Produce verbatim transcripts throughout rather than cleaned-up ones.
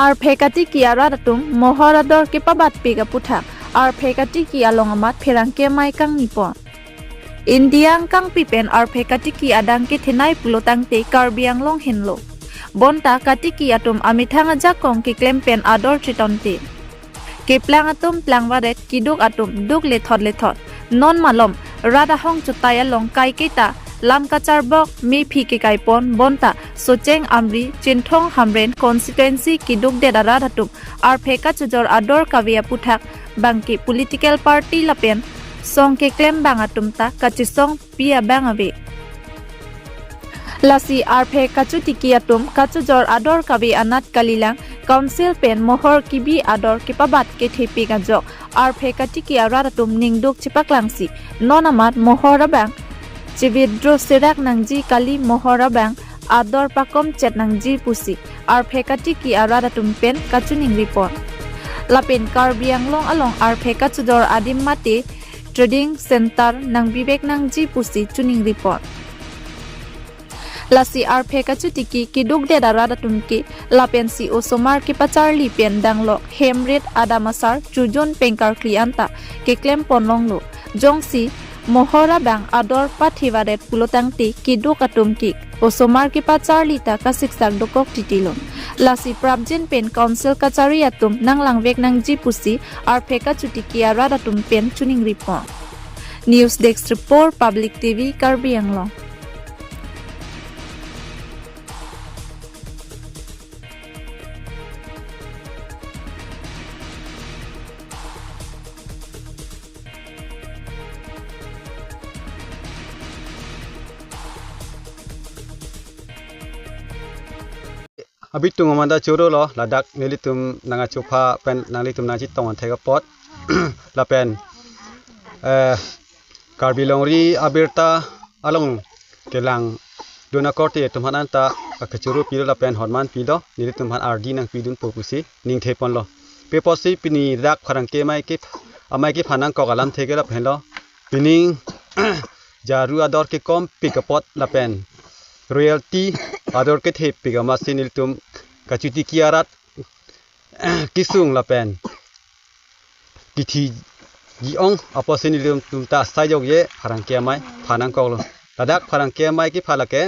Arphe katiki arat atum mohor ador kepabatpik aputhak arphe katiki along amat pherangke amei kangni pon. India angkangpi pen arphe katiki adang kethenei pulo tangte Karbi Anglong henlo. Bonta katiki atum amethang ajakong keklem pen ador chitonte. Keplang atum plangvaret, kiduk atum duk lethot lethot. Non malom rat ahong chutai along kaiketa lam kacharbok, mephi kekaipon bonta Socheng Amri, Chinthong Hamren constituency kidukdet arat atum arphe kachojor ador kave aputhak bangke political party lapen song keklem abang atum ta kachesongpi abang ave. Lasi arphe kachotiki atum kachojor ador kave anat kalilang, council pen mohor kebi ador kepabat kethepik ajok arphe katiki arat atum ningduk chepaklangsi non amat mohor abang chewithdraw serak nangji kali, mohor abang ador pakomchet nangji pusi arphe katiki arat atum pen kachiningri pon. Lapen Karbi Anglong along arphe kachojor adim mate trading center nangpivek nangji pusi chiningri pon. Lasi arphe kachotiki kidukdet arat atum ke lapensi osomar kepacharli pen danglok hem rit adam asar chojun pengkarkli anta keklem ponlonglo. Jongsi mohor abang ador pathevaret pulo tangte kiduk atum ke osomar kepacharli ta kasiksak dokok titilo. Lasi prapjin pen council kachari atum nanglangvek nangji pusi arphe kachotiki arat atum pen chiningri pon. News Desk Report, Public T V, Karbi Anglong. Abitung amanda choro lo, ladak nelitum nangachopha pen nanglitum nangchetong an thek apot. Lapen, eh, Karbi Longri abirta along kelang dun akorte atum aphan anta kachoro pilo lapen horman pilo, nelitum aphan ardi nangpidunpo pusi ningthe ponlo. Pi apotsi pini dak pherangke amei ke, amei kephan nangkok alamthe ke lahenlo. Pining jaru ador kekompik apot lapen royalty ador kethepik amatsi nelitum kachotiki arat kesung lapen kithiji-ong apotsi nelitum ta asai jokje pherangke amei phan nangkoklo. Ladak pherangke amei kepha lake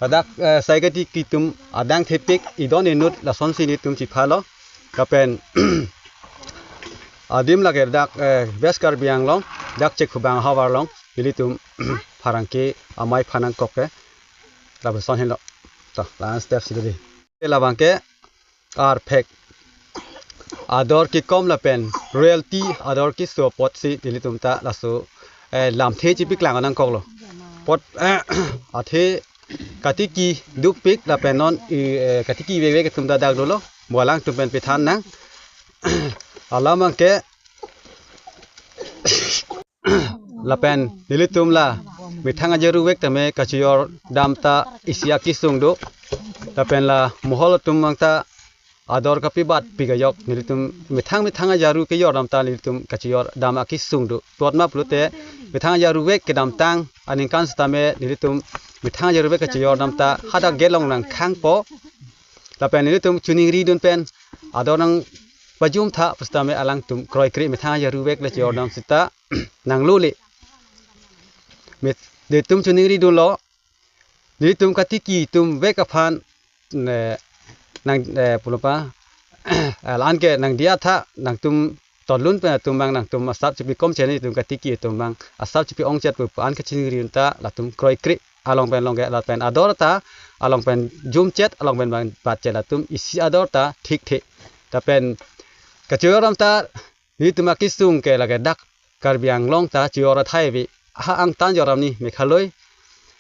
ladak, eh, sai katiki atum adang thepik idon inut lasonsi nelitum chephalo. Lapen adim lake ladak, eh, West Karbi Anglong, dak Chekhubang havar along nelitum pherangke amei phan nangkok ke lapuson henlo. To, la-an step si dei. Labang ke arphe ador kekom lapen royalty ador keso apotsi nelitum ta laso, eh, lamthe chepaklang nangkoklo. Apot, eh, athe katiki dukpik lapen non i, eh, katiki vekvek atum ta dak dolo. Mo alangtum pen pethan nang. Alam abang ke lapen nelitum la methang ajaru vek tame kachojor dam ta isi akesung do. Lapen la mohor atum abang ta ador kapabatpik ajok nelitum methang methang ajaru kejor dam ta nelitum kachojor dam akesung do. Pi apot ma pulote methang ajaru vek kedamtang aningkan setame nelitum methang ajaru vek kachojor dam ta hadak gelong nangkhangpo. Lapen nelitum chiningridun pen ador nangpajum tha pusitame alangtum kroikre methang ajaru vek le chojor dam seta nanglo le. Met, nelitum chiningridunlo. Nelitum katiki atum vek aphan, ne, nang, eh, pulo pa, eh, la-an ke nangdiya tha, nangtum tonlun pen atum abang nangtum asap chepi komchet, nelitum katiki atum abang asap chepi ongchet pu an kachiningri un ta latum kroikre along pen along ke lapen ador ta along pen jumchet along pen abang batchet latum isi ador ta thikthe. Lapen kachojor dam ta nelitum akesung ke lake dak Karbi Anglong ta chojor athai ave. Ha angtan jor dam ni Meghalaya.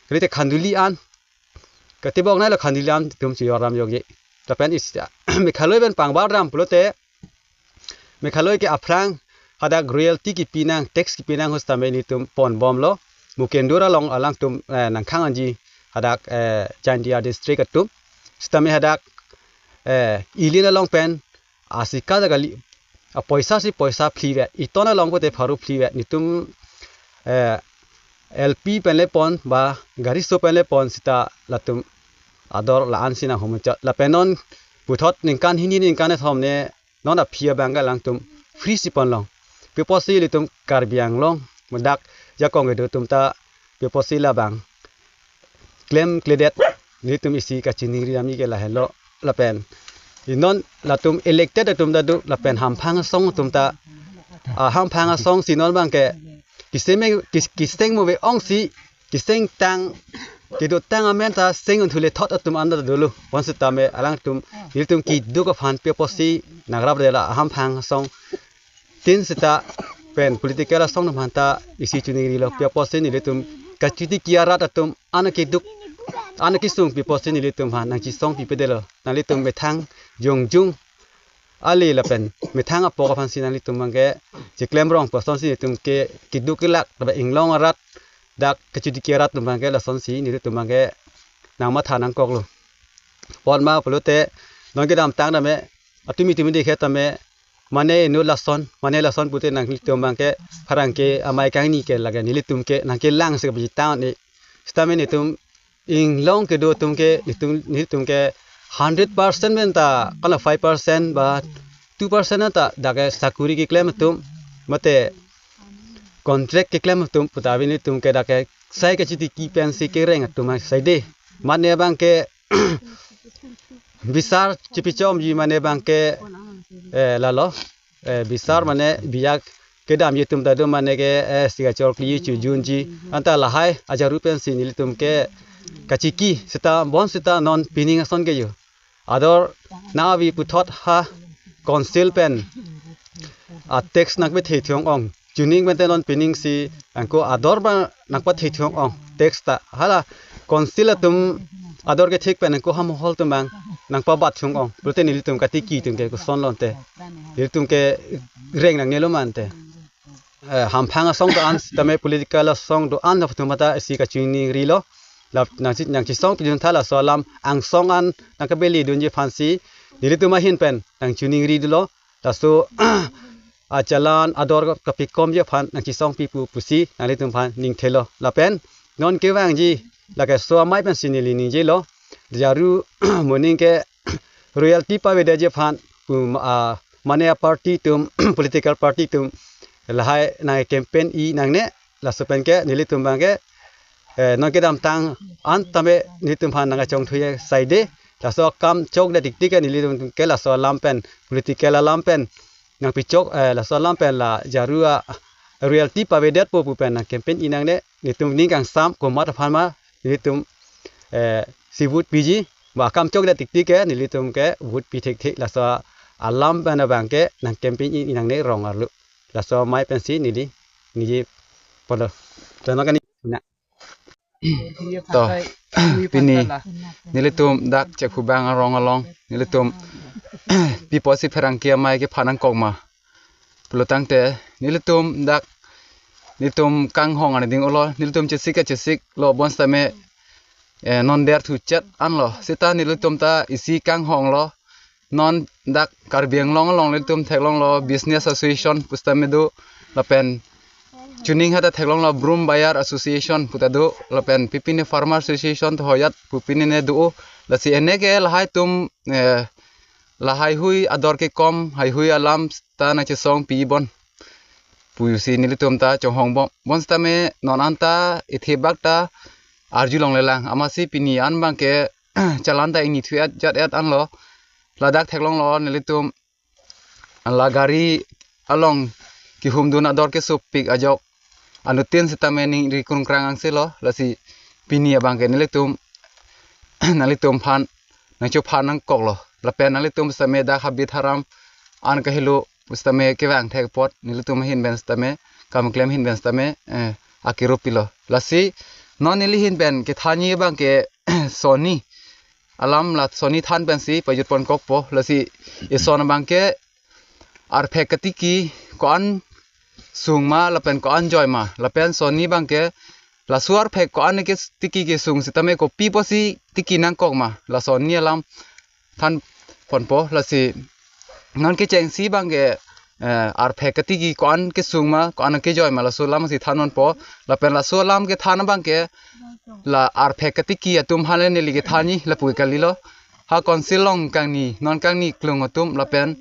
Rite Khanduli an. Katibok nai lo Khanduli an atum chojor dam jokje. Lapen is Meghalaya pen pangbar dam pulote Meghalaya ke aphrang hadak royalty kepi nang, tax kepi nang pusitame nelitum ponbomlo. Mukendur along alangtum, eh, nangkhang anji hadak, eh, Jaintia district atum. Sitame hadak, eh, Ilin along pen asika ta kali, apoisa si poisa phli vet, iton along pote pharo phli vet, nelitum, eh, L P pen le pon ba gari so pen le pon seta latum ador la-an si nanghumchot. Lapen non puthot ningkan hini ningkan kethom ne non aphi abang ke alangtum free si ponlong. Pi apotsi ilitum Karbi Anglong, mo dak jakong kedo atum ta pi apotsi labang klemkledet, nelitum isi kachiningri ami ke lahelo lapen. Inon latum elected atum ta do lapen hamphang asong atum ta, ah, hamphang asong si non abang ke kiseng, kis-, kiseng mo ve ong si, kiseng tang, kedotang amen ta seng un thule thot atum anta dolo. Bonsitame alangtum, nelitum keduk aphan pi apotsi nangrapdetlo, hamphang asong tin seta pen political asong atum aphanta isi chiningrilo, pi apotsi nelitum kachitiki arat atum an akeduk, an akesung pi apotsi nelitum aphan nangchisong pipedetlo. Nanglitum methang jongjung ale lapen methang apok aphansi nanglitum abang ke chiklemrong pu asonsi nelitum ke keduk kelak, lapen inglong arat, dak kachitiki arat atum abang ke lasonsi nelitum abang ke nangmatha nangkoklo. Pon ma pulote non kedamtang tame, atumi tumi dikhe tame, mane inut lason, mane lason pute nanglitum abang ke pherangke amei kangni ke lake nelitum ke nangkelang si kapachitang ni. Sitame nelitum inglong kedo atum ke, nelitum, nelitum ke hundred percent pen ta, kala five percent ba two percent ta dak ke sakuri keklem atum, mate contract keklem atum puta avi nelitum ke dak ke sai kachitiki pensi kereng atum asai de. Mane abang ke bisar chipichomji mane abang ke, eh, lalo, eh, bisar mane biya kedamji atum ta do mane ke, eh, signature kli chojunji. Anta lahai ajaru pensi nelitum ke kachiki seta, bonsita non pining ason ke yo. Ador nangve puthot ha council pen a tax nangpethe thung ong. Chuning pen te non pining si anke ador abang nangpathe thung ong tax ta. Hala council atum ador kethek pen anke ha mohol atum abang nangpabat thung ong. Pulote nelitum katiki atum ke koson lo ante. Nelitum kereng nangnelo ma ante. Eh, hamphang asong do-an sitame political asong do-an atum ta isi kachiningrilo. La nangchi, nangchisong pidun tha laso alam angsong an nangkabeli dunji aphansi nelitum ahin pen nangchiningri dolo. Laso achalan ador kapikomji aphan nangchisong pipo pusi nanglitum aphan ningthelo. Lapen non kevangji lake so amei pensi neli ningjelo. Jaru moning ke royalty pavedetji aphan pu, ah, mane a party atum, political party atum lahai nang campaign-i nangne, laso pen ke nelitum abang ke, eh, non kedamtang an tame nelitum aphan nangkachongthu asai de. Laso akam chokdet tiktik ke nelitum ke laso alam pen, political alam pen nangpichok, eh, laso alam pen la jaru a royalty pavedetpo pu pen nang campaign-i nangne, nelitum ning kangsam komat aphan ma nelitum, eh, si vote piji, ba akam chokdet tiktik ke nelitum ke vote pi thekthe. Laso alam pen abang ke nang campaign-i nangne rong arlo. Laso amei pensi neli ningje ponlo. Tano kani na. To, pini nelitum dak Chekhubang arong along nelitum pi apotsi pherangke amei kepha nangkok ma pulo tangte nelitum dak nelitum kanghong ani ding olo, nelitum chesik kachesik lo bonsitame, eh, non der thuchet anlo. Seta nelitum ta isi kanghonglo. Non dak Karbi Anglong along nelitum theklonglo business association pusitame do, lapen chuning hata theklonglo broom buyer association puta do, lapen pipine farmer association to hoyat pupine ne do. Lasi ene ke lahai atum, eh, lahai hui ador kekom, haihui alam ta nangchesong pibon pusi nelitum ta chonghongbom. Bonsitame non anta ithebak ta arjulonglelang. Amatsi pini an abang ke chalan ta ingni thu-et jat-et anlo. Ladak theklonglo nelitum la gari along kehumdun ador kesopik ajok anuttin sitame ningri krungkrang angse lo. Lasi pini abang ke nelitum nanglitum aphan nangchophan nangkoklo. Lapen nanglitum sitame dak habit haram an kahelo pusitame kevang thek apot nelitum ahin pen sitame kam klem ahin pen sitame, eh, akirop pilo. Lasi non neli ahin pen kethanji abang ke sonni alam, la sonni than pensi pajut ponkokpo. Lasi eson abang ke arphek katiki ko-an sung ma lapen ko-an joi ma, lapen sonni abang ke laso arphek ko-an ketiki kesung sitame kopi apotsi tiki nangkok ma, la sonni alam than ponpo. Lasi non kechengsi abang ke, eh, arphek katiki ko-an kesung ma, ko-an kejoi ma, laso alam si than ponpo. Lapen laso alam kethan abang ke la arphek katiki atum aphan le neli kethanji lapu kalilo. ha council along kangni, non kangni klung atum lapen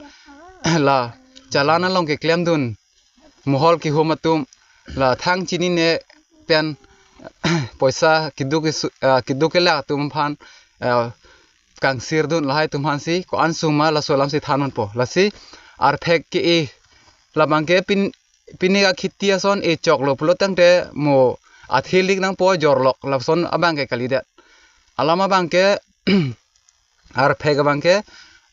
la chalan along keklemdun mohol kehum atum la thang chinine pen poisa keduk kesu-, ah, keduk kelak atum aphan, ah, kangsirdun lahai atum aphansi ko-an sung ma laso alamsi than unpo. Lasi arphek ke-e labang ke pin, pine akhiti ason e choklo pulo tangte mo athe lik nangpo jorlok lason abang ke kalidet. Alam abang ke arphek abang ke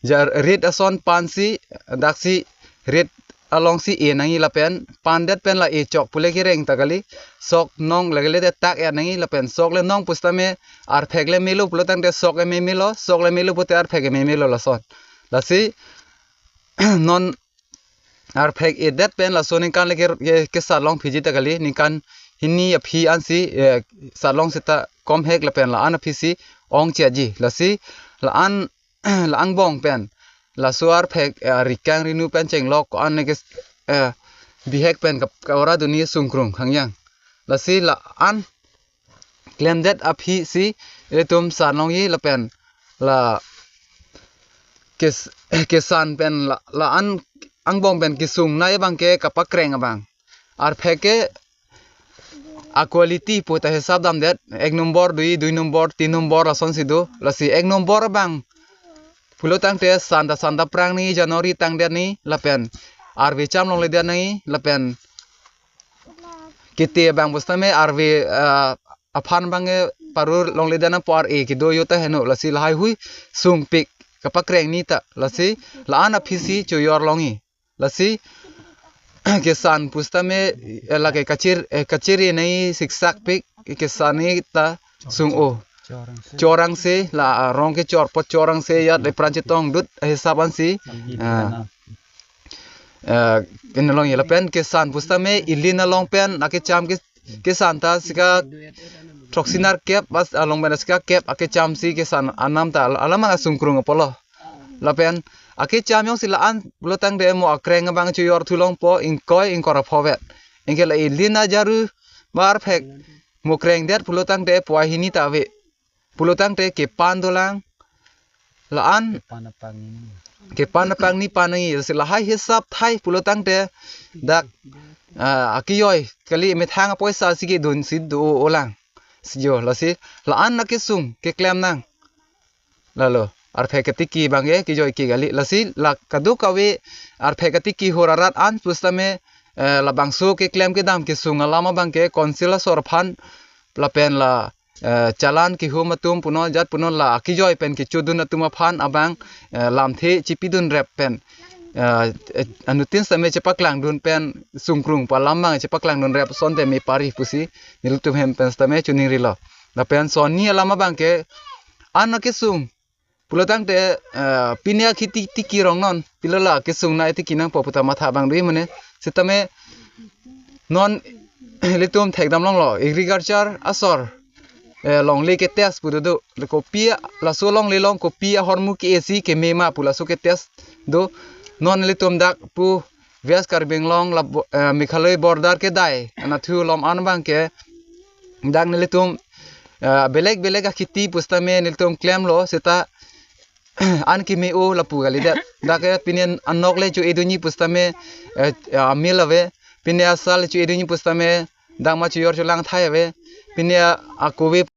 jar rit ason pansi daksi rit alongsi e nangji lapen pandet pen la e chok pule kereng ta kali, sok nong lagele de tak e nangji lapen sok le nong pusitame arphek le melo pulo tangte sok e memelo, sok le melo pute arphek e memelo lason. Lasi non arphek edet pen laso ningkan le ke, ke, kesat long phiji ta kali, ningkan hini aphi ansi, eh, sat long seta komhek lapen la-an aphisi ong chiaji. Lasi la-an la angbong pen laso arphek, eh, rikang rinu pen chenglok ko-an ne ke, eh, bihek pen kap-, ka-ora dunji sungkrung hangyang. Lasi la-an klemdet aphisi ilitum san longji lapen la kes-, kesan pen la, la-an angbong pen kesung nai abang ke kapakreng abang. Arphek ke a-quality pu ta hisap damdet, ek nombor, dui, dui nombor, tin nombor lasonsi do. Lasi ek nombor abang pulo tangte santa santa prang ni January tangdet ni lapen arve cham longledet ni lapen kete abang pusitame arve, ah, aphan abang ke parur longledet nangpo, ar-e kedo yo ta heno. Lasi lahai hui sungpik kapakreng ni ta. Lasi la-an aphisi chojor longji. Lasi kesan pusitame, eh, lake kachir, eh, kachiri nai siksak pik kesan ni ta sung-o. Chorangse la, ah, rong kechor po chorangse yat le pran chetong dut, eh, hisap ansi. Ah. Eh, kene longji lapen kesan pusitame ilin along pen akecham ke, kesan ta sika throksi nerkep bas along pen sika kep akechamsi kesan anam ta al-, alam asungkrung apotlo. Lapen akecham jongsi la-an pulo tangte mo akreng abang chojor thu longpo ingkoi ingkoi ra pho vet. Anke la ilin ajaru ba arphek mo krengdet pulo tangte pua hini ta ave. Pulo tangte kepan dolang. La-an kepan apang ni pan nangji. Lasi lahai hisap thai pulo tangte dak, ah, akejoi kali, methang apoisa si kedunsi do-o lang. Si jo, lasi la-an akesung keklem nang. Lalo arphek ketiki abang ke kejoi ke kali. Lasi la kadokave arphek ketiki hor arat an pusitame, eh, labangso keklem kedam kesung alam abang ke council asor aphan lapen la, eh, chalan kehum atum punon jat punon la akejoi pen kechudun atum aphan abang, eh, lamthe chipidun rep pen, eh, eh, anuttin sitame chepaklangdun pen sungkrung pu alam abang chepaklangdun rep asonte me pari pusi nelitum hem pen sitame choningrilo. Lapen son ni alam abang ke an akesung pulo tangte, eh, pine akhiti tiki rong non pilo la kesung nai tiki nangpo pu ta matha abang do-i mane. Sitame non ilitum thekdam longlo agriculture asor, eh, longle ketest pu do do. Le kopi a-, laso longle along kopi ahormu ke-e si keme ma pu laso ketest do. Non ilitum dak pu West Karbi Anglong la bo-, eh, Meghalaya border kedai anatthu along an abang ke dak nelitum, eh, belek belek akhiti pusitame nelitum klemlo seta an keme-o lapu kalidet. Dak ke pine anok le cho-edunji pusitame, eh, amil ave. Pine asal cho-edunji pusitame dak ma chojor cholang thai ave. Pine a-, akove